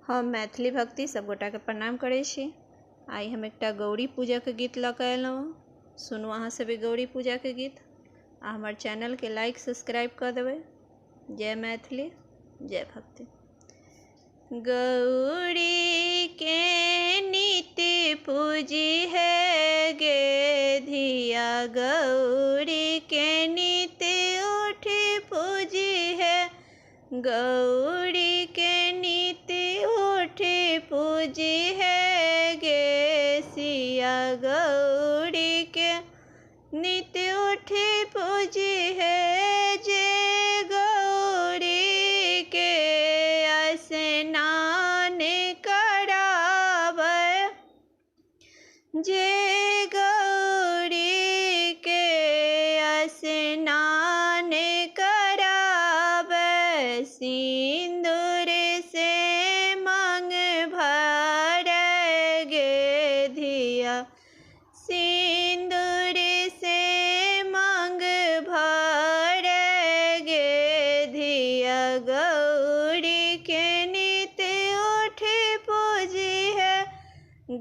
हम मैथिली भक्ति सभगोटाके प्रणाम करै छी। आइ हम एकटा गौरी पूजाके गीत लऽ कऽ एलहुँ। सुनू अहाँ सभ ई गौरी पूजाके गीत आ हमर चैनलके लाइक सब्सक्राइब कऽ देबै। जय मैथिली, जय भक्ति। गौरी के नित पूजी है गे धिया, गौरी के नित उठी पूजी है, गौरी के नित उठी पूजी है गे सिया, गौरी के नित उठी पूजी है, जे गौरी के स्नान कराबै, जे गौरी के स्नान कराबै, सिन्दूर से मांग भर गे धिया, सिन्दूर से मांग भर गे धिया, गौरी के नित उठी पूजी है,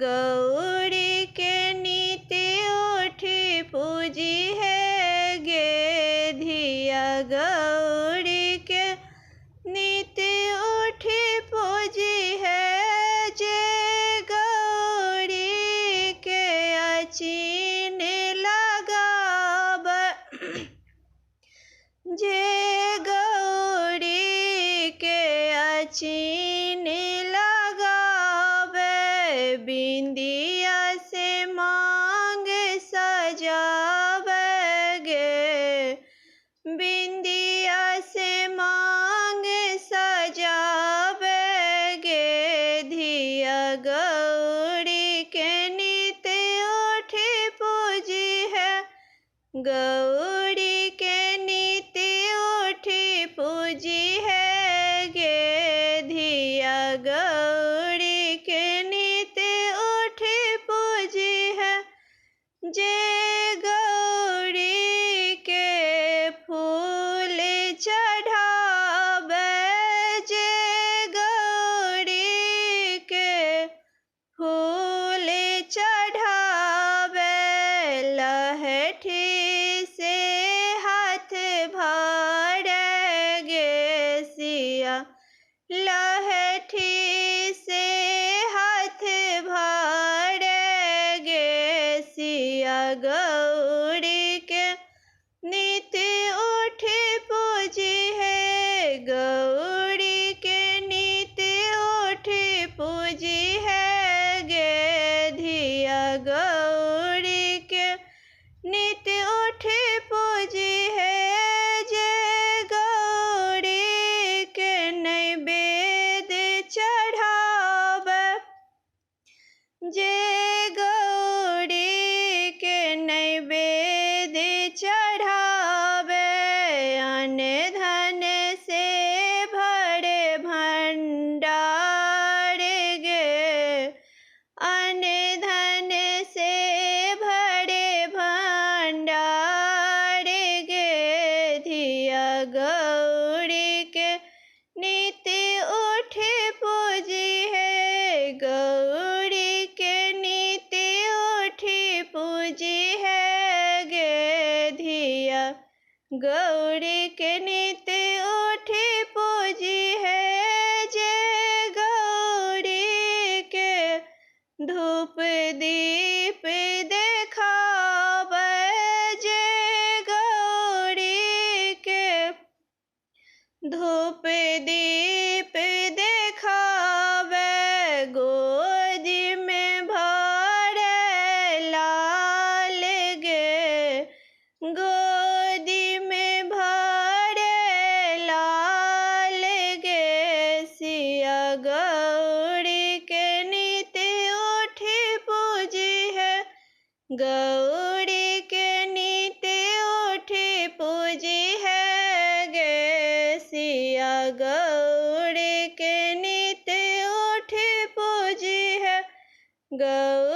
गौरी के नित उठी पूजी है गे धिया, गौरी के नित उठी पूजी है, जे गौरी के अचीन लगाबै, जे गौरी के अचीन लगाबै, बिंदिया से मांग सजाबै गे, बिंदिया से मांग सजाबै गे धिया, गौरी के नित उठी पूजी है, गौरी के नित उठी पूजी है गे धिया, गौरी के नित उठी पूजी है, जे गौरी के फूल चढ़ाबै, जे गौरी के फूल चढ़ाबै, लहठी से हाथ भर गे सिया, लहठी से हाथ भर गे सिया, गौरी के नित उठी पूजी है, गौरी के नित उठी पूजी है गे धिया, गौरी के नित उठी पूजी है, जे गौरी के नैवेद्य चढ़ाबै, जे गौरी के नैवेद्य चढ़ाबै, अन्न धन से भरे भंडार गे, अन्न धन से भरे भंडार गे धिया, गौरी के नित उठी पूजी है, गौरी के नित उठी पूजी है गे धिया, गौरी के नित उठी पूजी है, जे गौरी के धूप दीप देखाबै, जे गौरी के धूप दीप देखाबै, गोदी में भर लाल गे, गोदी में भर लाल गे सिया, गौरी के नित उठी पूजी है, गौरी के नित उठी पूजी है गे सिया, गौरी के नित उठी पूजी है, गौरी